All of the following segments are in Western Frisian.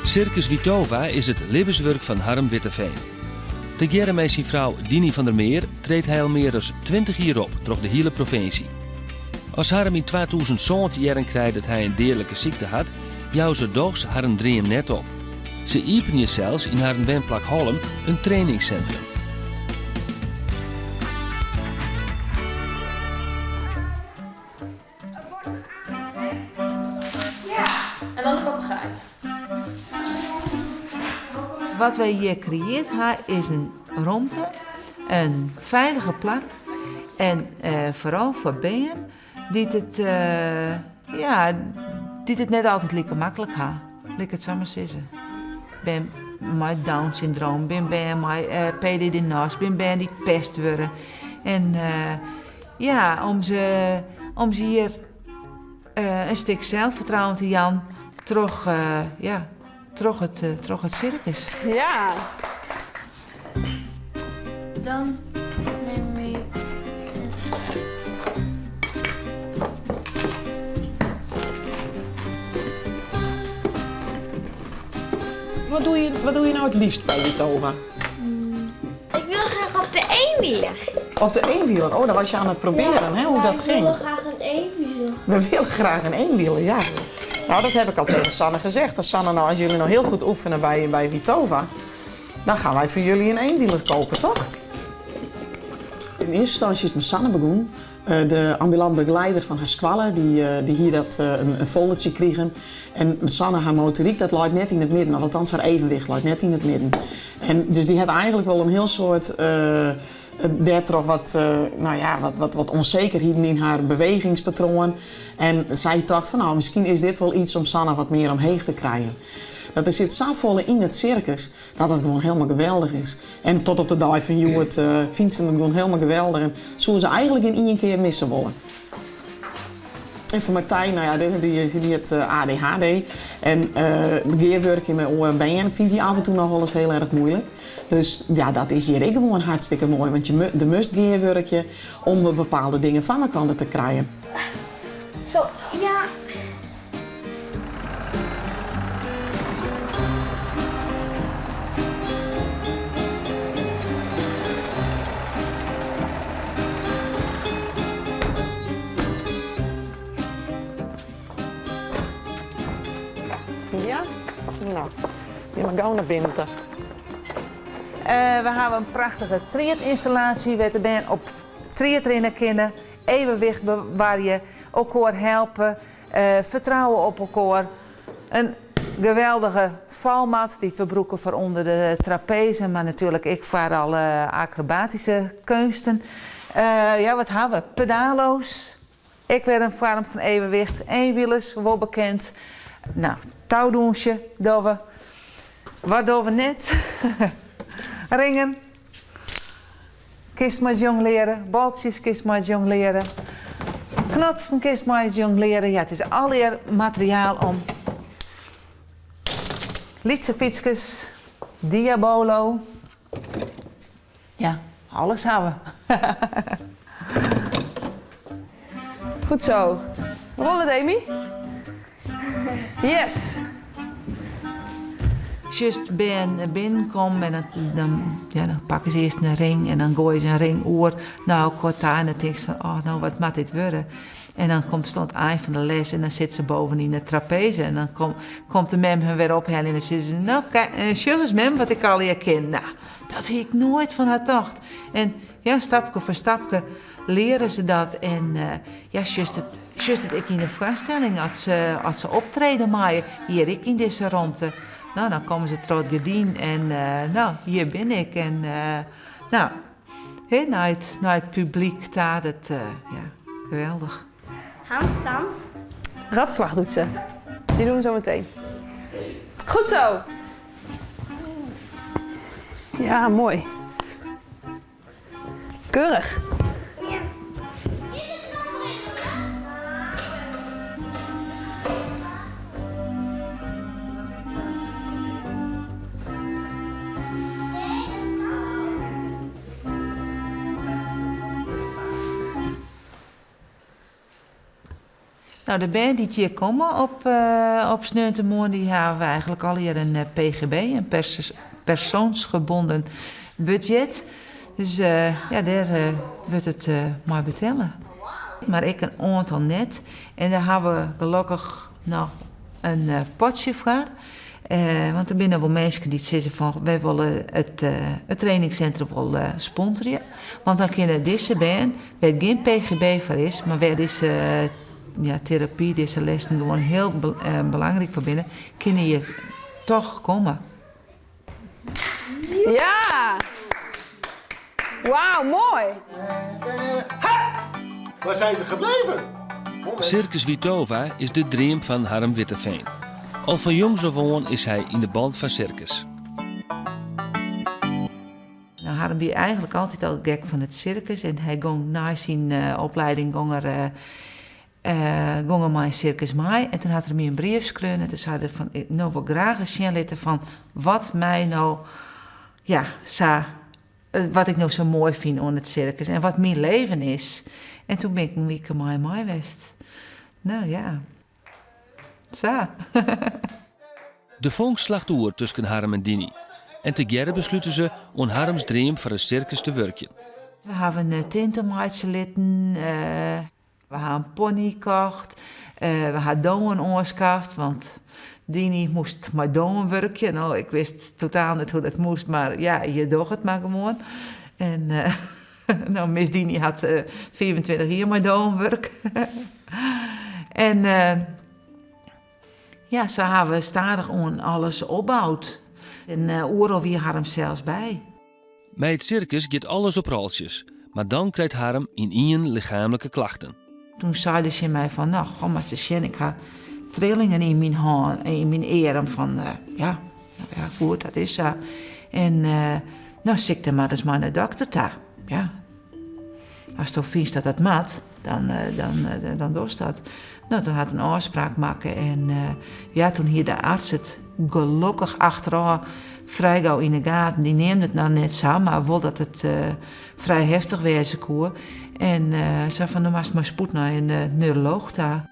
Sirkus Witova is it libbenswurk fan Harm Witteveen. Tegearre mei syn frou Diny van der Meer treedt hy al mear as 20 jier op troch de hiele provinsje. As Harm yn 2007 te hearren krijt dat hy in deadlike sykte hat, jouwe se dochs harren dream net op. Se iepenje sels yn harren wenplak Hollum in trainingssintrum. Ja, en dan de papegaai. Wat wy hjir kreëard ha is in romte, in feilige plak en foaral foar bern dy't it, ja, dy't it net altyd like maklik ha, lit ik it sa mar sizze. Bern mei Down-syndroom, bin bern mei PDD-NOS, bin bern dy't pest wurde. En ja, om se, om se hjir in stik selsfertrouwen te jaan troch, ja, troch it, troch it sirkus. Ja. Dan neem ik het. Wat doe je, wat doe je nou het liefst by Witova? Ik wil graag op de eenwieler. Op de eenwieler? Oh, daar was je aan het proberen, hè, hoe dat We ging. willen graag een eenwieler. We willen graag een eenwieler, ja. Nou, dat heb ik al tegen Sanne gezegd. Als Sanne nou, als jullie nou heel goed oefenen bij, bij Witova, dan gaan wij voor jullie een eenwieler kopen, toch? In eerste instantie is mei Sanne begûn. De ambulant begeleider fan har skoalle, dy hie dat in foldertsje krigen. En Sanne har motoryk dat leit net yn it midden, of althans har evenwicht leit net yn it midden. En dus dy hat eigenlik wol in hiel soad dêrtroch wat, no ja, wat, wat ûnsekerheden yn har bewegingspatroan. En sy tocht fan no, miskien is dit wol iets om Sanne wat mear omheech te krijen. Dat der sit safolle yn it sirkus dat it gewoan hielendal geweldich is. En tot op de dei fan hjoed fynt se it gewoan hielendal geweldich en soe se eigenlik gjin ien kear misse wolle. En foar Martijn, no ja, dy hat ADHD en gearwurkjen mei oare bern fynt hy af en toe noch wolris hiel erch muoilik. Dus ja, dat is hjir ek gewoan hartstikke moai, want je, der moatst gearwurkje om bepaalde dingen foar elkoar te krijen. Zo, ja. Ja? No, gean mar gau nei binnen ta. We hawwe in prachtige triedynstallaasje wêr't de bern op triedrinne kinne, evenwicht bewarje, elkoar helpe. Fertrouwe op elkoar. In geweldige falmat dy't we brûke foar ûnder de trapeze, mar natuerlik ek foar alle akrobatyske keunsten. Ja, wat ha we? Pedalo's, ek wer in foarm fan evenwicht. Eenwielers, wol bekend. No, toudûnsje dogge we. Wat dogge we net? Ringen. Kinst mei it jongleare, baltsjes kinst mei it jongleare, knotsen kinst mei it jongleare. Ja, it is allegear materiaal om lytse fytskes, diabolo, ja, alles ha we. Goed zo. Rollen, Demi. Yes! Sjochst bern binnenkommen en dan, ja, dan pakke se earst in ring en dan goaie se in ring oer nei elkoar ta en dan tinkst fan, oh, no wat moat dit wurde? En dan komst oan it ein fan de les en dan sit se bovenyn de trapeze en dan komt de mem hun wer opheljen en dan sizze se, no, sjoch ris mem wat ik allegear kin. No, dat hie ik noait fan har tocht. En ja, stapke foar stapke leare se dat en ja, sjochst it, sjochst it ek yn de foarstelling as se, as se optrede meie, hjir ek yn dizze romte. No, dan komme se troch it gerdyn en no, hjir bin ik. En no, hè, nei it, nei it publyk ta, dat, ja, geweldich. Handstand. Radslag doet ze. Die doen we zo meteen. Goed zo! Ja, mooi. Keurich. Nou, de bern dy't hjir komme op, op sneontemoarn, dy hawwe eigenlik allegear in PGB, in persoonsgebonden budget. Dus ja, dêr wurdt it mei betelle. Mar ek in oantal net. En dêr hawwe we gelokkich noch in potsje foar. Want der binne wol minsken dy't sizze fan wy wolle it trainingssintrum wol sponsorje. Want dan kinne dizze bern, wêr't gjin PGB foar is, mar wêr't dizze terapy, dizze lessen gewoan hiel belangryk foar binne, kinne hjir toch komme. Ja! Wauw, moai! Waar zijn ze gebleven? Circus Witova is de dream fan Harm Witteveen. Al fan jongs af oan is hy yn de band fan sirkus. Nou, Harm wie eigenlik altyd al gek fan it sirkus en hy gong nei syn opleiding gong er gong er mei in sirkus mei en toen hat er my in brief skreaun en toen sei er fan no wol graach ris sjen litte fan wat my no ja sa wat ik no sa moai fyn oan it sirkus en wat myn leven is. En toen bin ik in wike mei him mei west. No ja, sa. De fonk slacht oer tusken Harm en Diny en tegearre beslute se oan Harms dream foar in sirkus te wurkjen. We hawwe in tinte meitsje litten. We ha in pony kocht, we ha dowen oanskaft, want Diny moast mei dowen wurkje. No, ik wist totaal net hoe't dat moast, mar ja, je dogge it mar gewoan. En no, Miss Diny hat 25 jier mei dowen wurke. En ja, sa ha we stadichoan alles opboud. En oeral wie Harm sels by. Mei it sirkus giet alles op roltsjes, mar dan krijt Harm ynienen lichaamlike klachten. Toen sei er tsjin my fan, no, goh, moatst ris sjen, ik ha trillingen yn myn hân en yn myn earm fan, ja, no ja, goed, dat is sa. En no, sil ik der mar ris mei nei dokter ta. Ja, asto fynst dat dat moat, dan, dan, dan dochst dat. No, toen hat in ôfspraak makke en ja, toen hie de arts it gelokkich achterôf frij gau yn 'e gaten. Dy neamde it noch net sa, mar wol dat it frij heftich wêze koe. En sei fan, no moatst mei spoed nei in neurolooch ta.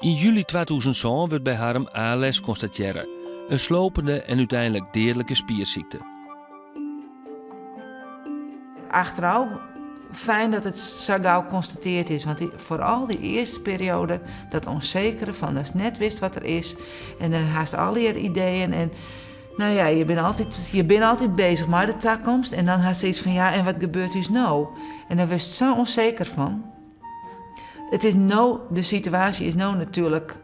Yn july 2007 wurdt by Harm ALS konstatearre, in slopende en úteinlik deadlike spiersykte. Achterôf fijn dat it sa gau konstateard is, want foaral dy earste perioade, dat ûnsekere fan datst net wist wat der is en dan hast allegear ideeën en no ja, je binne altyd, je binne altyd bezich mei de takomst en dan hast sayts fan ja, en wat gebeurt ús no? En dan wurdst sa ûnseker fan. It is no, de situaasje is no natuerlik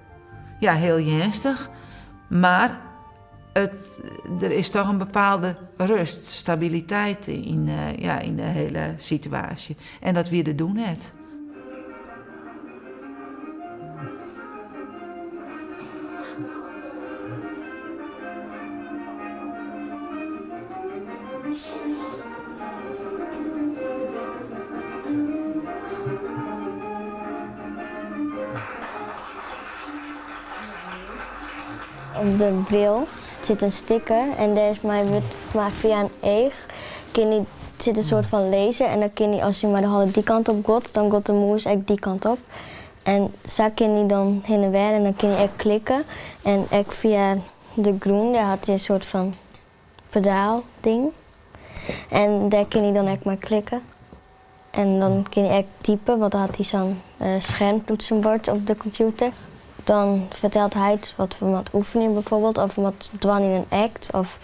ja, hiel earnstich, mar it, der is toch in bepaalde rust, stabiliteit yn, ja, yn de hiele situaasje. En dat wie der doe net. Op de bril sit in sticker en dêr is mei wurdt mar fia in each kin hy sit in soart fan laser en dan kin hy as hy mei de holle dy kant op giet dan giet de mûs ek dy kant op en sa kin hy dan hinne en wer en dan kin hy ek klikke en ek fia de grûn dêr hat hy in soart fan pedaal ding en dêr kin hy dan ek mei klikke en dan kin hy ek type want dan hat hy sa'n skermtoetsenbord op de kompjûter. Dan fertelt hy wat we moatte oefenje bijvoorbeeld of moatte dwaan yn in act of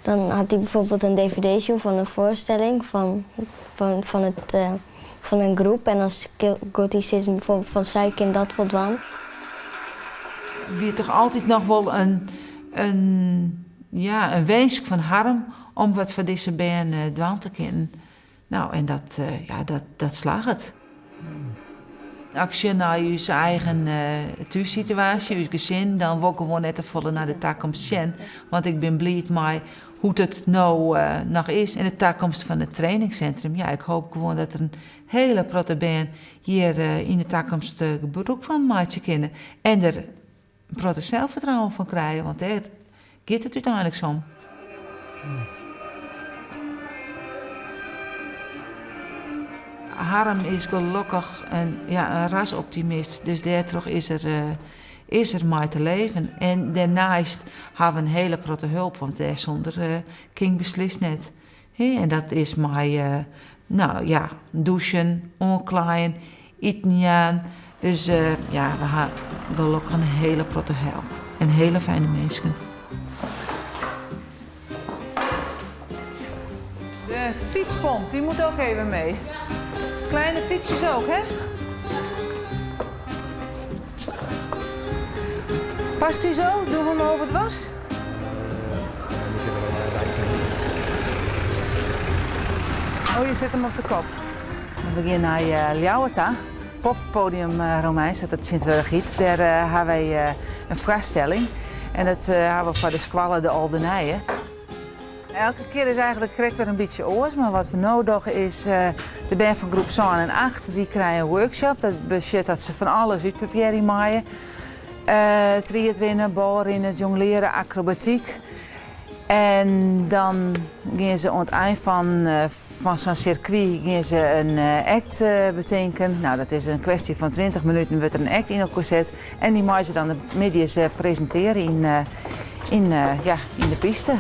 dan hat hy bijvoorbeeld in dvd sjoen fan in foarstelling fan fan it fan in groep en dan giet hy sizzen bijvoorbeeld fan sy kin dat wol dwaan. Wie toch altyd noch wol in in ja in winsk fan Harm om wat foar dizze bern dwaan te kinnen. Nou, en dat, ja, dat, dat slagget. As ik sjoch nei ús eigen thússituaasje, ús gesin, dan wol ik gewoan net te folle nei de takomst sjen. Want ik bin bliid mei hoe't it no noch is. En de takomst fan it trainingssintrum, ja, ik hoop gewoan dat der in hiele protte bern hjir yn de takomst gebrûk fan meitsje kinne. En der in protte selsfertrouwen fan krije, want dêr giet it úteinliks om. Harm is gelokkich in, ja, in rasoptimist, dus dêrtroch is er, eh, is er mei te leven. En dêrneist ha we in hiele protte help, want dêr sûnder eh, kin ik beslist net. Hè, en dat is mei, eh, no ja, dûsen, oanklaaien, iten jaan. Dus ja, we ha gelokkich in hiele protte help en hiele fijne minsken. De fietspomp, die moet ook even mee. Kleine fietsjes ook, hè? Past die zo? Doen we hem over dwars? Oh, je zet hem op de kop. We gean nei Ljouwert ta. Poppodium Romein, sa't it tsjintwurdich hjit. Dêr ha wy in foarstelling. En dat ha we foar de skoalle De Alde Nije. Elke kear is eigentlik krekt wer in bytsje oars, mar wat we no dogge is de bern fan groep sân en acht dy krije in workshop. Dat betsjut dat se fan alles útprobearje meie. Triedrinne, balrinne, jongleare, akrobatyk. En dan gean se oan it ein fan fan sa'n sirkwy gean se in act betinken. No, dat is in kwestje fan 20 minuten wurdt der in act yn elkoar set. En dy meie se dan de middeis presintearje yn, yn, ja, yn de piste.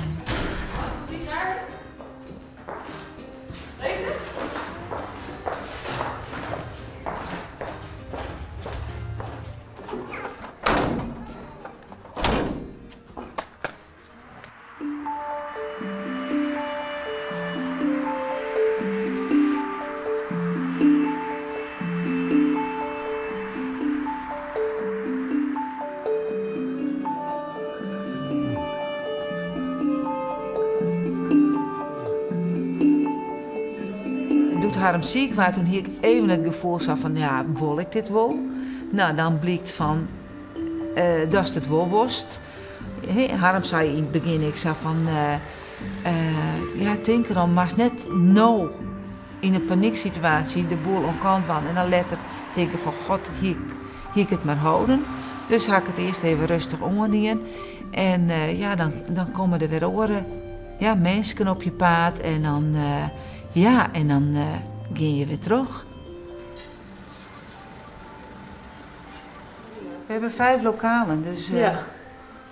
Doe't Harm siik waard, toen hie ik even it gefoel sa fan, ja, wol ik dit wol? No, dan blykt fan datst it wol wolst. Harm sei yn it begjin ek sa fan, ja, tink derom, moatst net no yn in panyksituaasje de boel oan kant dwaan en dan letter tinke fan, god, hie ik it mar holden. Dus ha ik it earst even rêstich oandien en ja, dan komme der wer oare, ja, minsken op je paad en dan, ja, en dan gean je wer troch. We hebben vijf lokalen, dus ja.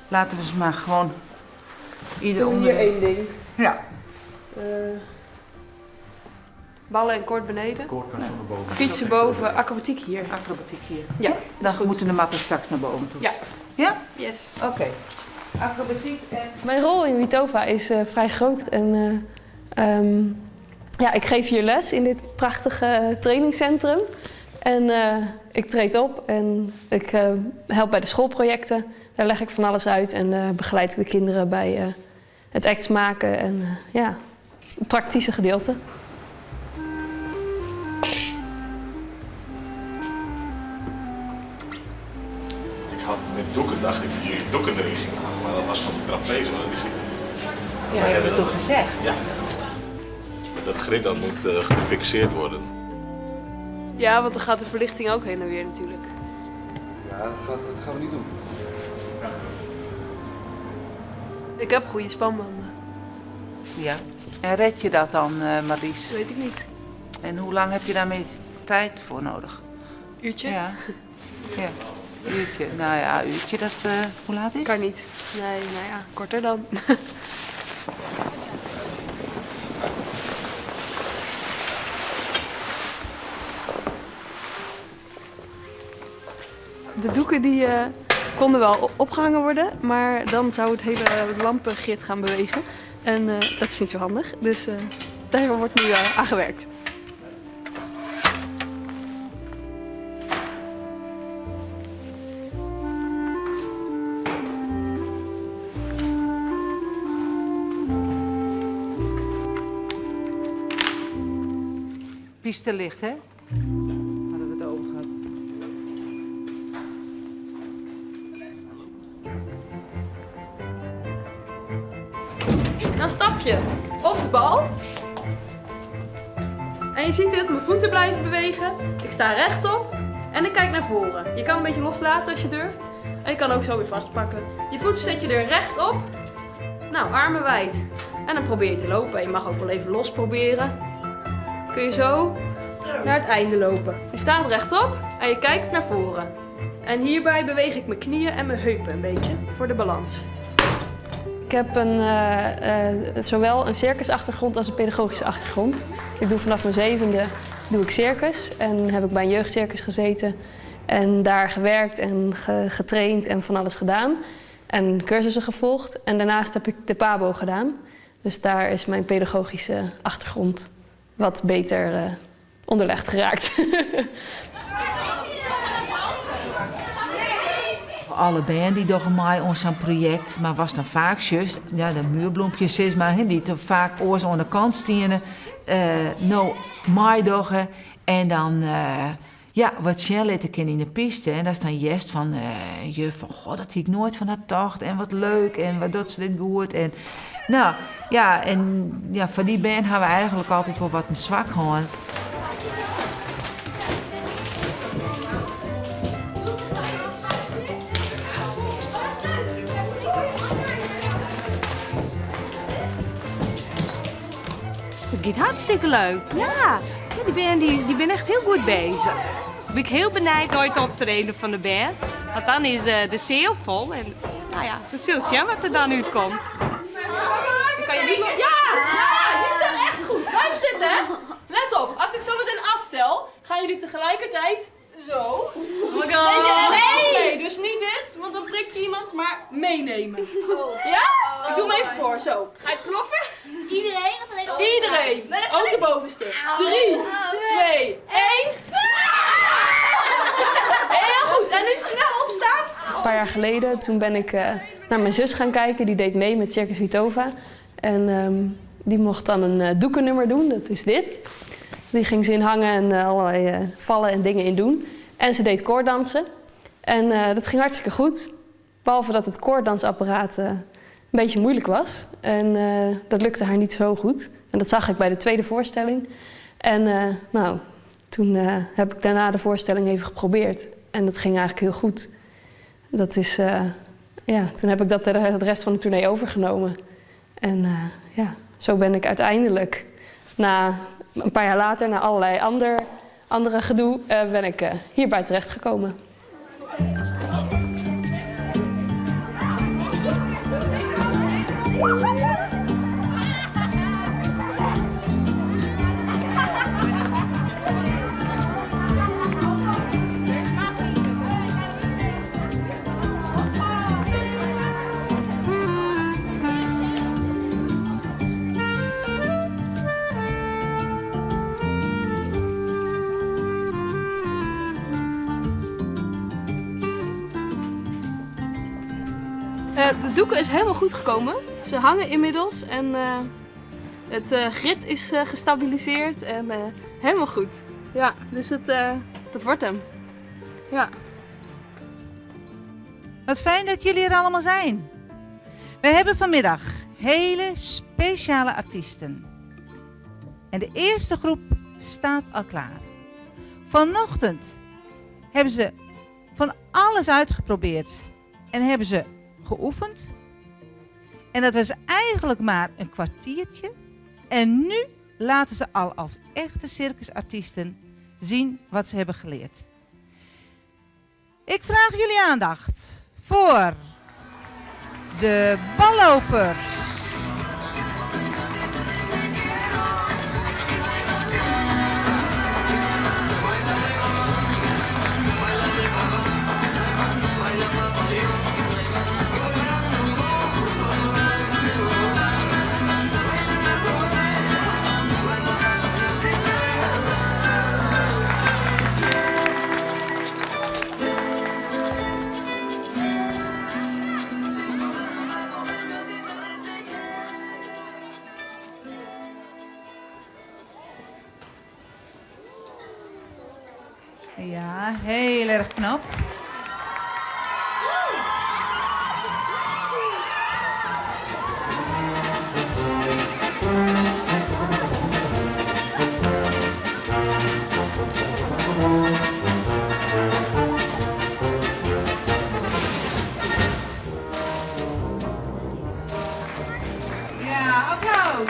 laten we ze maar gewoon ieder onder. Hier één ding. Ja. Ballen en koord beneden. Koord kan zo naar boven. Fietsen boven, acrobatiek hier. Acrobatiek hier. Ja, Dan moeten de matten straks naar boven toe. Ja. Ja? Yes. Oké. Okay. Acrobatiek en... Mijn rol in Witova is vrij groot en ja, ik geef hier les in dit prachtige trainingscentrum. En ik treed op en ik help bij de schoolprojecten. Daar leg ik van alles uit en begeleid ik de kinderen bij het acts maken en ja, het praktische gedeelte. Ik had met doeken, dacht ik dat jullie doeken erin gingen hangen, maar dat was van de trapeze, maar dat wist ik niet. Ja, dat hebben we toch gezegd? Ja. Dat grid dat moet gefixeerd worden. Ja, want dan gaat de verlichting ook heen en weer natuurlijk. Ja, dat gaan we niet doen. Ik heb goede spanbanden. Ja. En red je dat dan, Marlies? Dat weet ik niet. En hoe lang heb je daarmee tijd voor nodig? Uurtje? Ja. Ja, uurtje. Nou ja, uurtje, dat, hoe laat is het? Kan niet. Nee, nou ja, korter dan. De doeken die konden wel opgehangen worden, maar dan zou het hele lampengrid gaan bewegen. En dat is niet zo handig, dus daar wordt nu aan gewerkt. Piste licht, hè? Hadden we het over gehad. Dan stap je op de bal. En je ziet het, mijn voeten blijven bewegen. Ik sta rechtop en ik kijk naar voren. Je kan een beetje loslaten als je durft. En je kan ook zo weer vastpakken. Je voeten zet je er rechtop. Nou, armen wijd. En dan probeer je te lopen. Je mag ook wel even los proberen. Kun je zo. Naar het einde lopen. Je staat rechtop en je kijkt naar voren. En hierbij beweeg ik mijn knieën en mijn heupen een beetje voor de balans. Ik heb zowel een circusachtergrond als een pedagogische achtergrond. Ik doe vanaf mijn 7e doe ik circus en heb ik bij een jeugdcircus gezeten. En daar gewerkt en getraind en van alles gedaan. En cursussen gevolgd. En daarnaast heb ik de PABO gedaan. Dus daar is mijn pedagogische achtergrond wat beter onderlegd geraakt. Alle band die dogge mei oan sa'n projekt, mar was dan faak just, ja, de muurbloempjes sis mar, hè, dy't faak oars oan de kant stiene, no meidogge en dan wat sjen litte kin yn de piste. En dat is dan jest fan juf van, goh, dat hie ik noait fan har tocht en wat leuk en wat docht se dit goed. En, nou, ja, en, ja, foar dy bern ha we eigenlik altyd wol wat in swak hân. Het giet hartstikke leuk. Ja, ja, die bern die binne echt hiel goed beuzich. Ben ik hiel benijd nei it optreden fan de bern. Want dan is de seal fol en we zullen sjen wat der dan útkomt. Dan kan je niet meer- Ja! Ja, jullie zijn echt goed. Blijf zitten, hè. Let op, als ik zo meteen aftel, gaan jullie tegelijkertijd zo. Oh my god. Nee, nee, nee. Nee, dus niet dit, want dan prik je iemand, maar meenemen. Oh. Ja? Ik doe hem even voor, zo. Ga je ploffen? Iedereen of alleen de onderste? Iedereen. Maar dat kan Ook de ik- bovenste. Au. 3, Au. 2, 1. Heel goed. En nu snel opstaan. Een paar jaar geleden, toen ben ik naar mijn zus gaan kijken. Die deed mee met Circus Witova. En die mocht dan een doekennummer doen. Dat is dit. Die ging ze in hangen en allerlei vallen en dingen in doen. En ze deed koorddansen. En dat ging hartstikke goed. Behalve dat het koorddansapparaat een beetje moeilijk was. En dat lukte haar niet zo goed. En dat zag ik bij de tweede voorstelling. En toen heb ik daarna de voorstelling even geprobeerd. En dat ging eigenlijk heel goed. Toen heb ik dat de rest van de tournee overgenomen. En zo ben ik uiteindelijk, na een paar jaar later, na allerlei andere gedoe, ben ik hierbij terechtgekomen. De doeken is helemaal goed gekomen. Ze hangen inmiddels en het grid is gestabiliseerd en helemaal goed. Ja, dus dat wordt hem. Ja. Wat fijn dat jullie er allemaal zijn. We hebben vanmiddag hele speciale artiesten. En de eerste groep staat al klaar. Vanochtend hebben ze van alles uitgeprobeerd en hebben ze geoefend. En dat was eigenlijk maar een kwartiertje. En nu laten ze al als echte circusartiesten zien wat ze hebben geleerd. Ik vraag jullie aandacht voor de ballopers. Ja, heel erg knap. Ja, applaus.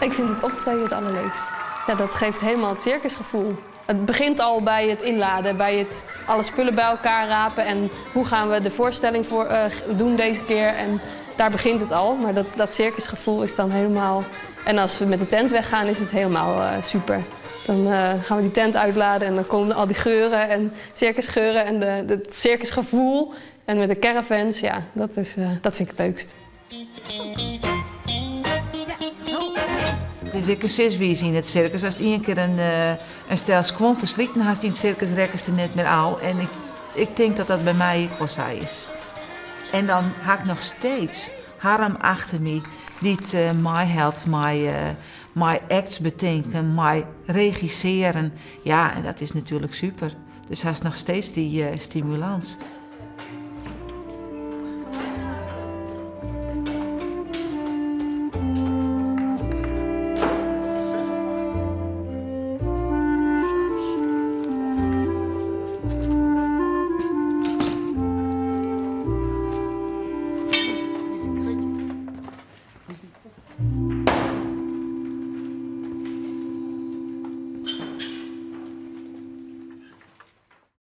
Ik vind het optreden het allerleukst. Ja, dat geeft helemaal het circusgevoel. Het begint al bij het inladen, bij het alle spullen bij elkaar rapen en hoe gaan we de voorstelling voor, doen deze keer. En daar begint het al, maar dat circusgevoel is dan helemaal... En als we met de tent weggaan is het helemaal super. Dan gaan we die tent uitladen en dan komen al die geuren en circusgeuren en het circusgevoel. En met de caravans, ja, dat vind ik het leukst. Het is ek in siswize yn it sirkus. Ast ien kear in stel skuon fersliten hast yn it sirkus, rekkest der net mear ôf. En ik tink dat dat by my ek wol sa is. En dan ha ik noch steeds Harm achter my, dy't my helpt mei acts betinken, mei regissearjen. Ja, en dat is natuerlik super. Dus hast noch steeds dy stimulans.